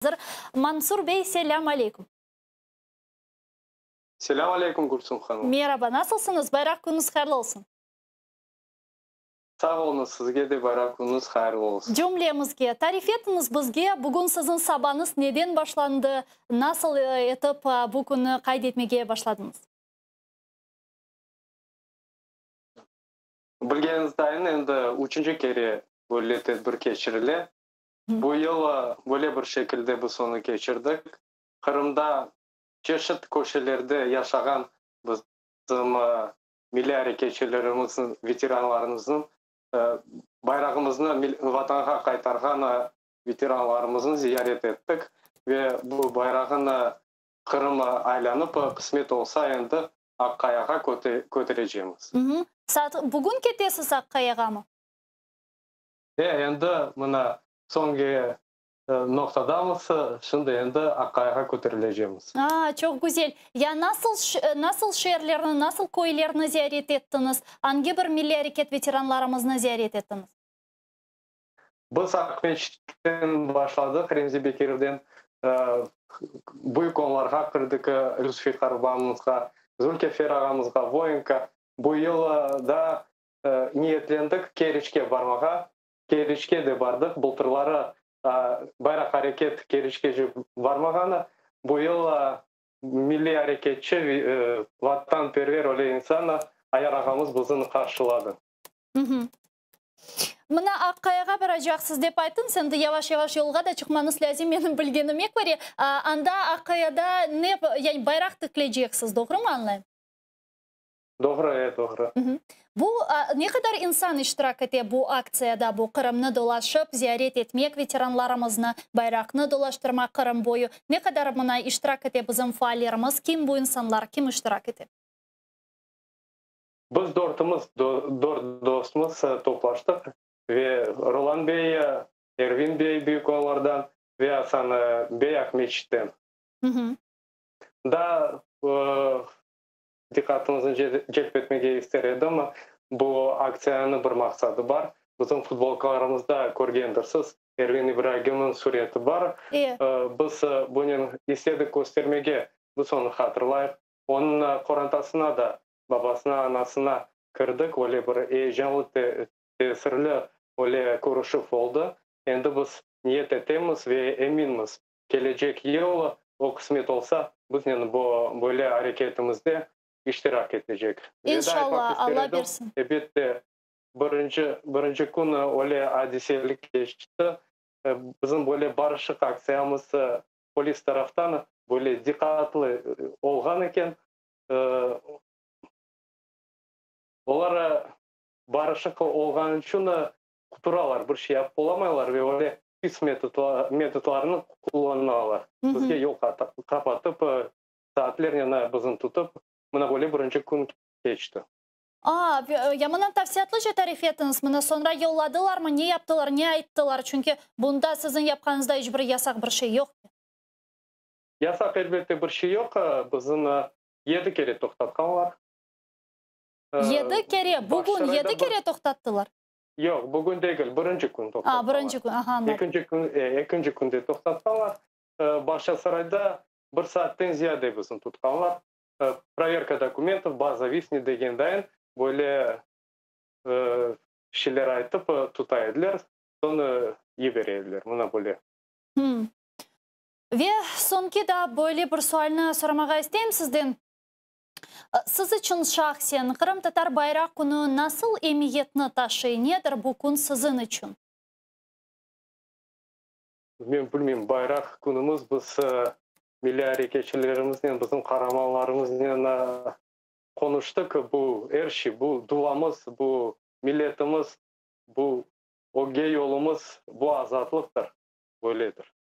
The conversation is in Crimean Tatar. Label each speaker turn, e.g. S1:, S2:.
S1: Azır. Mansur bey, selâm aleyküm.
S2: Selâm aleyküm, Gülsüm hanım.
S1: Meraba, nasılsıñız? Bayraq künüñiz hayırlı olsun.
S2: Sağ oluñız, sizge de bayraq künüñiz hayırlı olsun.
S1: Cümlemizge. Tarif etiñiz bizge, bugün siziñ sabañız neden başlandı, nasıl etip bu künni qayd etmege başladıñız?
S2: Bilgeniñiz dayın, endi üçünci kere böyle tedbir keçirile. Bu yıl böyle bir şekilde biz onı keçirdik. Qırımda çeşit köşelerde yaşağan bizim milliy areketçilerimizniñ, veteranlarımıznıñ, bayrağımıznı Vatanğa qaytarğan veteranlarımıznı ziyaret ettik ve bu bayrağını Qırım aylanıp, qısmet olsa, endi Aqqayağa köterecemiz.
S1: Bugün ketesiz Aqqayağamı?
S2: E, endi mına soñki noqtadamız, şimdi endi Aqqayağa köterilecemiz.
S1: A, çoq güzel. Ya nasıl, nasıl şeerlerni, nasıl köylerni ziyaret ettiñiz? Angi bir milliy areket veteranlarımıznı ziyaret ettiñiz?
S2: Biz Aqmeçitten başladıq, Remzi Bekirovden, büyük onlarğa kirdik, Lütfi Qarbamızğa, Zülkefer ağamızğa, Voyenka. Bu yıl da Niyetlendik Keriçke barmağa. Keriçke de bardıq. Bıltırları bayraq areket Keriçkece barmağanı. Bu yıl milliy areketçi, vatanperver öyle insan Ayar ağamız bizni qarşıladı.
S1: Mına Aqqayağa baracaqsız dep ayttıñız, endi yavaş-yavaş yolğa da çıqmañız lâzim menim bilgenime köre. Anda Aqqayada ne, yani bayraq tikleyceksiz, doğrumı añlayım?
S2: Doğru, e, doğru.
S1: Bu, ne qadar insan iştirak ete bu aktsiyada, bu Qırımnı dolaşıp, ziyaret etmek veteranlarımıznı, bayraqnı dolaştırmaq Qırım boyu, ne qadar mına iştirak ete bizim faallerimiz, kim bu insanlar, kim iştirak ete?
S2: Biz dörtümiz, dört dostumız toplaştıq ve Rolan bey, Ervin bey büyük oğullardan ve Asan bey Aqmeçitten. Daa Diqqatıñıznı celp etmege ister edim, bu aktsiyanıñ bir maqsadı bar. Bizim futbolkalarımızda körgendirsiz, Ervin İbragimniñ süreti bar. Biz bunen istedik köstermege, biz onı hatırlayıq. Onıñ qorantasına da, babasına, anasına kirdik, öyle bir eyecanlı, tesirli öyle körüşüv oldı. Endi biz niyet etemiz ve eminmiz, Kelecek yıl, o qısmet olsa, biznen bu böyle areketimizde iştirak etecek.
S1: İnşallah, Alla bersin.
S2: Elbette, birinci, birinci kün öyle adiseli keçti. Bizim böyle barışıq aktsiyamız polis taraftan böyle diqqatlı olğan eken. Olar barışıq olğanı içün quturalar, bir şey yapıp olamaylar ve öyle pis metodlarnı qullanalar. Bizge yol qapatıp, saatlernen bizni tutıp, mına böyle birinci kün keçti.
S1: A, ya mına tafsilâtlıca tarif etiñiz, mına soñra yolladılarmı, ne yaptılar, ne ayttılar, çünki bunda siziñ yapqanıñızda iç bir yasaq bir şey yoq ki.
S2: Yasaq elbette bir şey yoq, bizni yedi kere toqtatqanlar.
S1: Yedi kere, bugün yedi kere toqtattılar?
S2: Yoq, bugün degil, birinci kün toqtattılar.
S1: A, birinci kün, aha, anladım.
S2: Ekinci kün, ekinci künde toqtattılar. Bağçasarayda bir saatten ziyade bizni tutqanlar. Proverka dokumentov, baza visnet degen dayın böyle şeyler aytıp tuta ediler, soñ yibere ediler, mına böyle.
S1: Ve soñki daa böyle bir sualni soramağa isteyim sizden. Siz içün şahsen Qırımtatar bayraq künü nasıl emiyetni taşıy, nedir bu kün siziñ içün?
S2: Men bilmeyim, bayraq künümiz biz milliy areketçilerimiznen, bizim qaramanlarımıznen qonuştıq, bu er şey, bu duamız, bu milletimiz, bu ögge yolumız, bu azatlıqtır, böyledir.